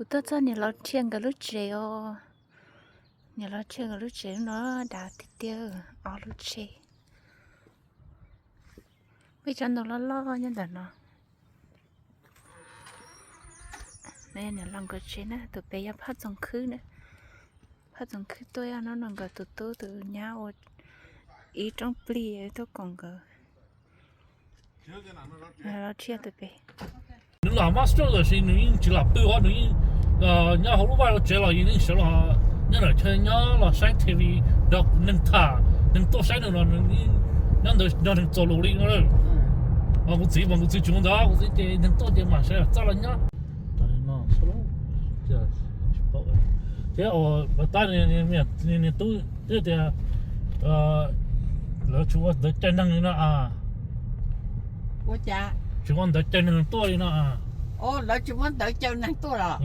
Kuv tuaj txog niam laus Rhiaj nkawd lub tsev os. Niam laus Rhiaj nkawd lub tsev no dav tiag tiag, ob lub tsev. Muaj cov ntoo loj loj nyob ntawm no. No yog niam laus nkawd tsev na, tus pem yog Phaj Txoov Khwb na. Phaj Txoov Khwb tuaj no, no nkawd tus tub tus nyab ua ib roob plig tuaj koom nkawd. Niam laus Rhiaj tus pem. Nws los master lawm sis nws yeej tsis lam pw os, nws yeej nyob hauv lub vaj lub tsev los yeej sawv los nyob ntawm chaw nyob los saib T V, nrog neeg tham, neeg tuaj saib nws los nws yeej nyob ntawd nrog neeg txuas lus li no. Kuv txiv mas kuv txiv tsis ua ntawd, kuv txiv ces neeg tuaj ces mam sawv txaj los nyob. Thiab tab niag tub twb tias lawv tsis ua ntawv caw neeg li no. Ua cas? Tsis ua ntawv caw neeg tuaj li no. Lawv tsis muab ntawv caw neeg tuaj los?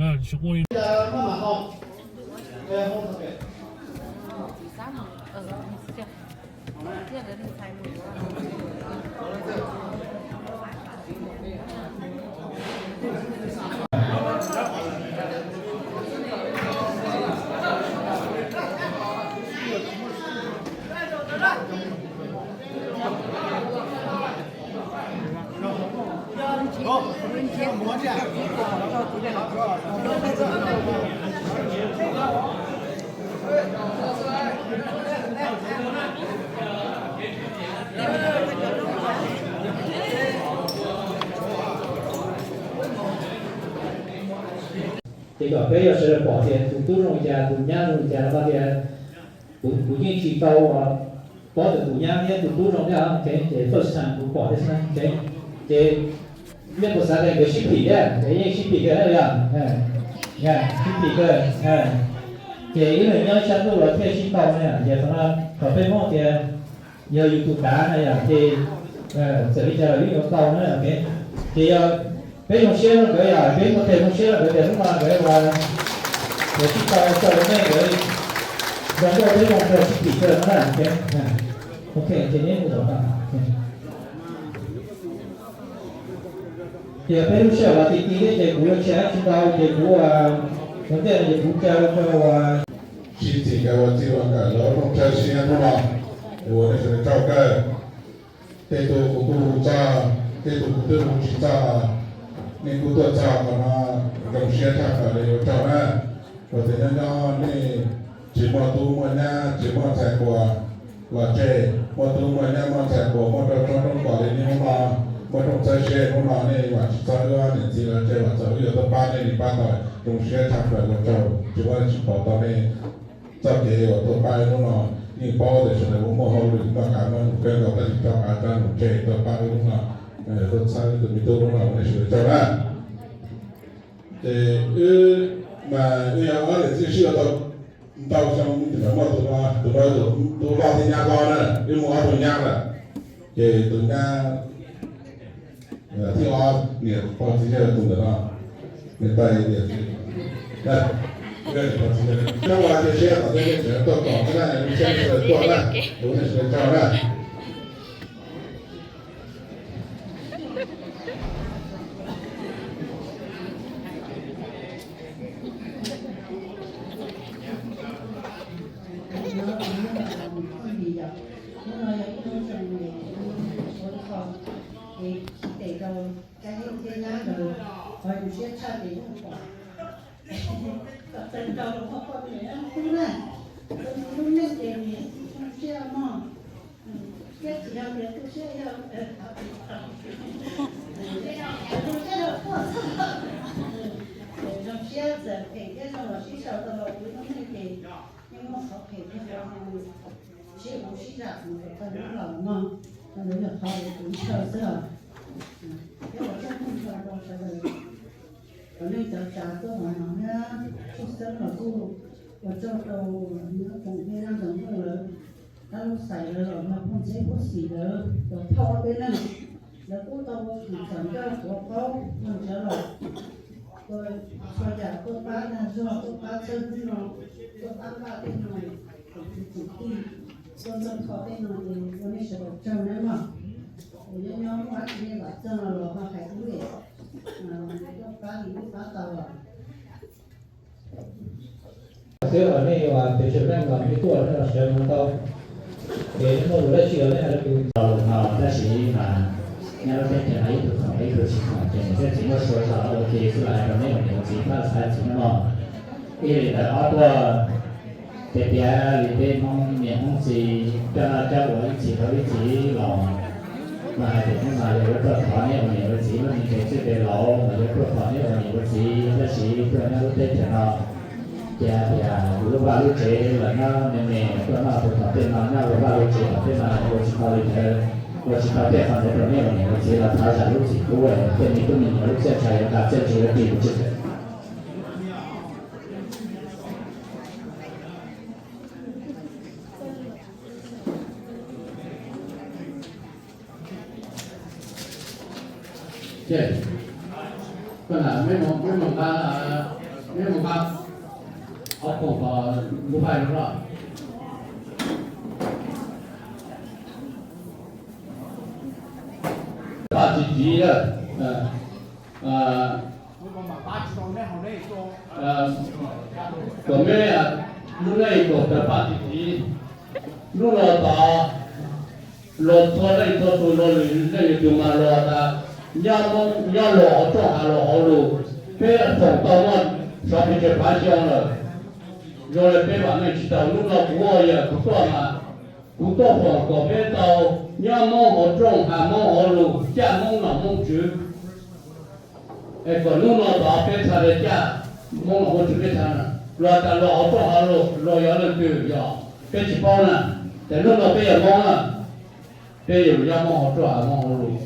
Ces kom peb yuav sawv daws pom tias tus tub zoo li cas, tus nyab zoo li cas no tias, kuv kuv yeej tsis tau paub tias tus nyab thiab tus tub zoo thiab, ces first time kuv pom thiab xwb na. Ces nej puas xav tias nkawd sib phim thiab? Ces yeej sib phim kawg na, yog sib phim kawg. Ces ib leeg nyob ib sab ntuj los thiaj sib tau na. Ces qhov no kom peb Hmoob tias yog yus tus kav na yom, ces txawm li cas los yeej yuav tau na. Ces yog peb zoo siab rau nkawd, yog peb muaj tes zoo siab rau nkawd tias hnub no nkawd ua, nkawd sib tau txog rau nej, nkawd nrog nkauj peb zoo rau sib phim kawg no na. Ok, ces neb mus tom no. Ces peb lub sij hawm los ti ti thiab ces kuv yuav tsis hais dab tsi ntau, ces kuv, ua ntej no ces kuv ca rau ua sib txim kawg ua txij ua nkawm lawv rooj tshawb siab hnub no, ua nej sawv daws tsaug kawg. Tej tug kuv kuj hu txog, tej tug kuv twb hu tsis txog, nej kuj tuaj txog qhov no zoo siab tshaj plaws li, ua tsaug na. Ua tias nyob nyob nej tsis muaj tub muaj nyab, tsis muaj ntxhais nquas los tseg, muaj tub muaj nyab muaj ntxhais nquas muaj rau tsob roob kom li nej hnub no, muaj rooj txhawb siab hnub no nej vam tsis txog wb niam txiv los tseg, vam txog wb yuav tuaj pab nej li pab tau, zoo siab tshaj plaws, ua tsaug tsis muaj dab tsi pauv tau nej txoj kev uas tuaj pab wb hnub no. Yeej paub tias sawv daws muaj hauj lwm noj qab noj num kawg nkaus, tab sis rov qab tsa num tseg tuaj pab wb hnub no, tuaj txhawb wb tus me tub hnub no, nej sawv daws tsaug na. Ces wb mas wb yog ob niam txiv sib yuav tau ntau xyoo, tab sis muaj tus no, tus no tus loj thiab nyab hlob na, wb muaj ob tug nyab lawm. Ces tus nyab thib ob niam pog txiv yawg tus ntawm no, niam tais tias, niam pog txiv yawg, coj los cia siab kom nej tseem tuaj kom na, lub siab sawv daws tuaj na, lub nej sawv daws tsaug na. Hnub no yog ib hnub zoo, hnub no yog ib hnub zoo, es tsis tes rau Kab Yeej thiab nyab nkawd, qhov zoo siab tshaj ces yeej pom kom txawm nrog hluas nkauj poj niam tub na, tus nus lub neej ces nws yeej tsis zoo siab mog. Thiab tsis yog tias tu siab, yog zoo siab rau tuaj txog, zoo siab txawm phem thiab zoo los sib sau tau los tus lub neej ces yeej muaj qhov phem thiab qhov zoo, sib hlub sib zam mus kom tag lub los mog. Qhov ntawd yog qhov uas kuv ntshaw xwb os. Thiab ua tsaug kawg nkaus rau sawv daws, kom nej cov tsav tuaj los no thiab tshwj xeeb los kuj ua tsaug rau Nyob Koom thiab Nyob Ntxoov Nplooj lawv, dab laug Xais lawv los yog phooj ywg phooj ywg lawv cov phauj ob peb leeg, lawv kuj tau ua txhom ncauj tuav qaub ua ntsiav los, txhua yam tuaj pab dag zog, tuaj pab txhawb hnub no, tuaj pab npaj tej no, tsoom kwv tsoom tij tuaj ntxeev kho tej no ces ua nej sawv daws tsaug nawb mog. Es nyob nyob muaj dab tsi nej vam txog los ho hais wb, tuaj pab li wb pab tau os. Xwb uas nej yuav pes tsawg leej los nej tuaj nej los sawv mus tau, es nej muaj lus dab tsi los nej hais rau kuv. Tau lus no tab sis mas nyob lub teb chaws no ib tug khoom ib tug tsis khoom ces nws thiaj tsis muaj sua zog ua ke xwb los hais rau nej ua niam ua txiv pab xav txiv no mog. Ib li ntawd ob tuaj tias tias li peb Hmoob niam Hmoob txiv coj noj coj ua ib txhis rau ib txhis los mas hais tias hnub no yog yuav tuaj thov neb ua niam ua txiv lub npe txwj npe laus los yuav tuaj thov neb ua niam ua txiv tab sis tuaj nyob lub teb chaws no ces hais tias yus lub vaj lub tsev los nyob me me tuaj noj puas tom tej no nyob ua vaj ua tsev tom tej no ua tsis tau li ntawd, ua tsis tau tej qhov ntawd rau neb ua niam ua txiv los thov zam lub txim pub tej me tub me nyuam lub txiaj ntsha yuav tas txiaj ntsig yuav ris mus tsis Ces, koj lam meb mus nqa, meb mus nqa ob koog ko lub vaj lub loj. Paj tsis tiv lawm. Kom meb lub neej kom raws paj tsis tiv. Hnub no tod luag txhua leej txhua tus luag lwm leej lwm tus mas luag tas nyob Hmoob nyob luag hauv rooj hav luag hauv lus, peb foom tau muaj sov pes tsawg phav xyoo lawm. Zoo li peb vam meej tsis tau, hnub no kuv ua yawg kuv tuaj mas kuv tuaj foom kom peb tau nyob Hmoob hauv rooj hav Hmoob hauv lus, caj Hmoob nom Hmoob tswv. Es kom hnub no tod peb txha li caj Hmoob nom Hmoob tswv peb txha na, luag tas luag hauv rooj hav lus luag yog leej twg yog peb tsis paub na, ces hnub no peb yog Hmoob na, peb yuav nyob Hmoob hauv rooj hav Hmoob hauv lus,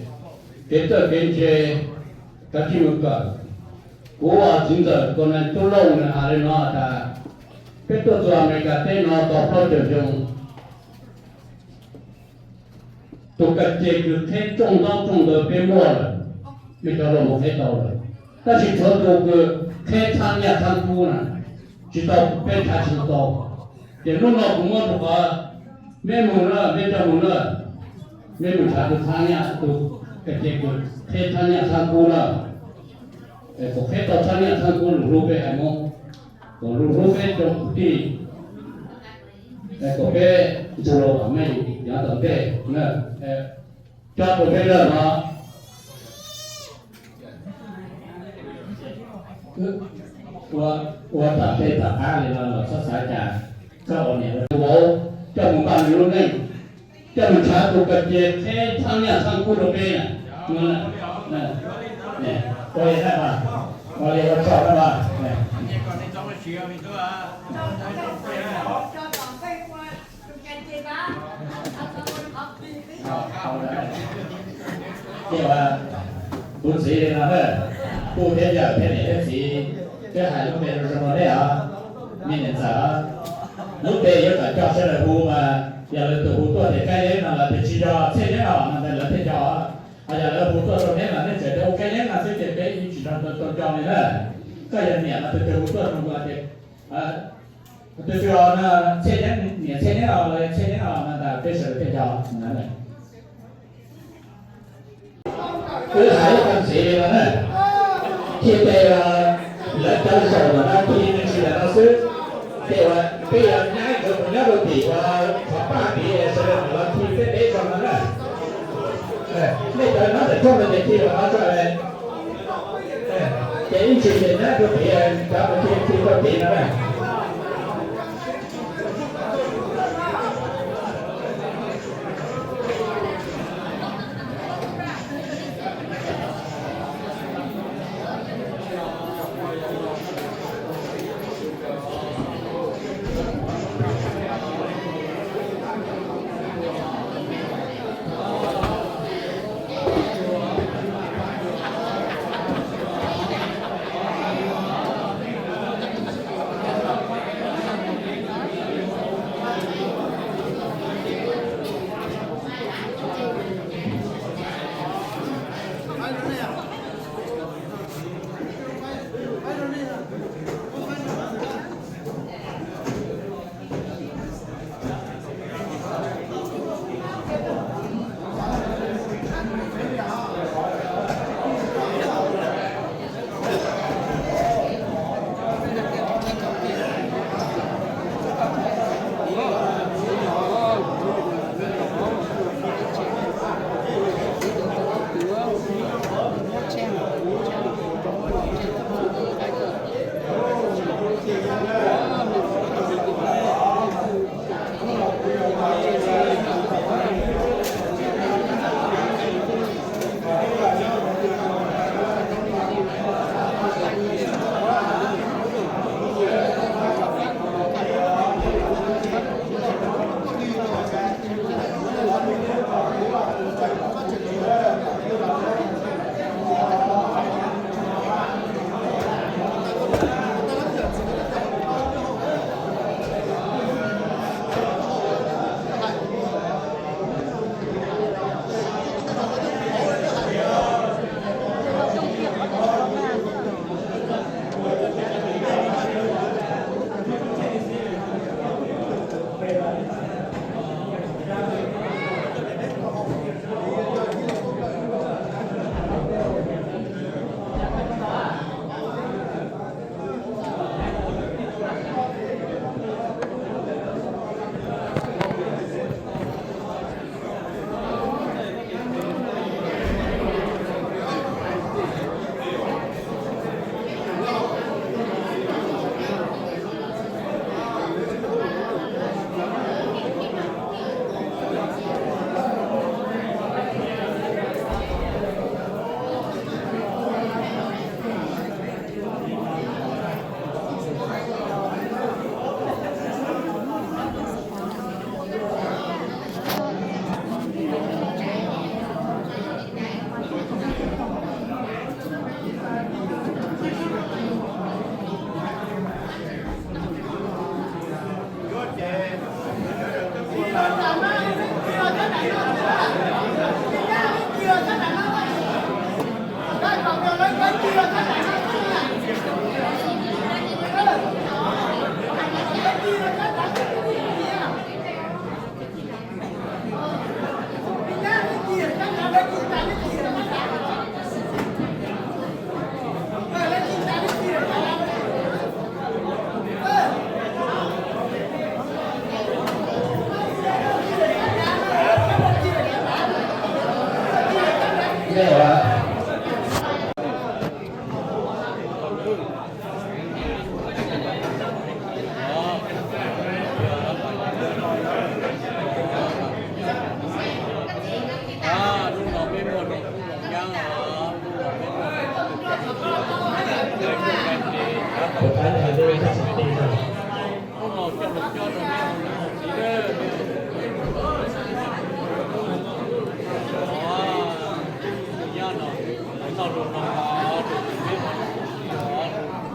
kev txawj kev ntse kav tsij mus kawm. Kuv txiv ntxawm Kos Nais Tub Looj nws hais li no tas, peb tuaj txug Amelikas teb no tau plaub caug xyoo, tus ka ce kws qheb rooj ntaub rooj ntawv peb muaj lawm, mej cov luag mus qheb tau lawm, tab sis tshuav tus kws qheb txhab nyaj txhab kub na, tsis tau, peb txhab tsis tau. Ces hnub no kuv muab rau qhov meb mus na, meb coj mus na, meb mus nrhav tus txhab nyaj, tus ka ce kws qheb txhab nyaj txhab kub na, kom qheb tau txhab nyaj txhab kub lug hlub peb haiv Hmoob, kom lug hlub peb tsoom kwv tij, kom peb ntug los mej nyob tom ntej na, coj rau peb lawm no. Ua tam tej tom qab li no los txhob xav cas, txhob ua niam ua txiv, coj mus npaj nws lub neej, coj mus nrhav tus ka ce qheb txhab nyaj txhab kub rau peb na. Ua li na, ua li ua tsaug na. Ces kuv txiv li no na, kuj thiab yawm thiab niam thiab txiv, peb hais lub npe zoo zoo rau nej os, me niam ntxawm os. Lub npe yuav kom coj sawv daws hu mas yog lawv tus hu tuaj tias Kab Yeeb no los tias tsis yog Txhiaj Yeeb os no ntawd lawv thiaj nco. Ho yog lawv hu tuaj rau neb mas nej tseem tias hu Kab Yeeb no xwb ces peb yeej tsis nco li na. Koj yog niam mas tus twg hu tuaj rau kuv tias, tus twg os no, Txhiaj Yeeb, niam Txhiaj Yeeb os los Txhiaj Yeeb os no ntag peb sawv daws thiaj nco na. Wb hais ib qho ntxiv li no na, thiaj tias lawv cov zaum ntawm no khi me ntsis ntawm no xwb, ces uas peb yuav nyab nkawd mus nyob rau tim uas qhov paj tid sawv daws mam los khi peb peb zaum no na. Nej cov nyob ntawm rooj no ces khi los no tso, ces ib ntsis ces nyab rau tid cov mus khi khi rau tid no na.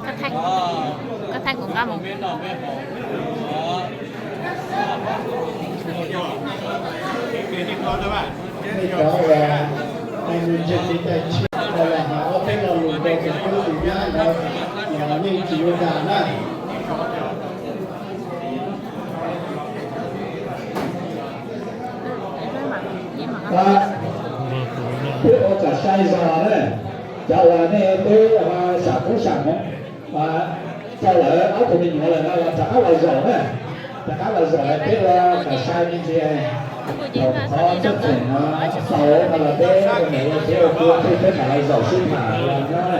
Koj thaij, koj thaij kuv nqa mus. Cov uas hais nws ntseeg kev cai tshiab los hais ob peb lo lus rau tus tub tus nyab ntawd los yeej tsis ua cas na. Peb ua kam sai zog na, cov uas nej peb sam koob sam hmoov rau lawv ob tug me nyuam lawm no los rov qab los zaum na, rov qab los zaum lawm peb ua kam sai me ntsis. Thaum qhov txog tseem no tau no los peb ua niam ua txiv ua tub peb mam los zaum sib tham los nyob na.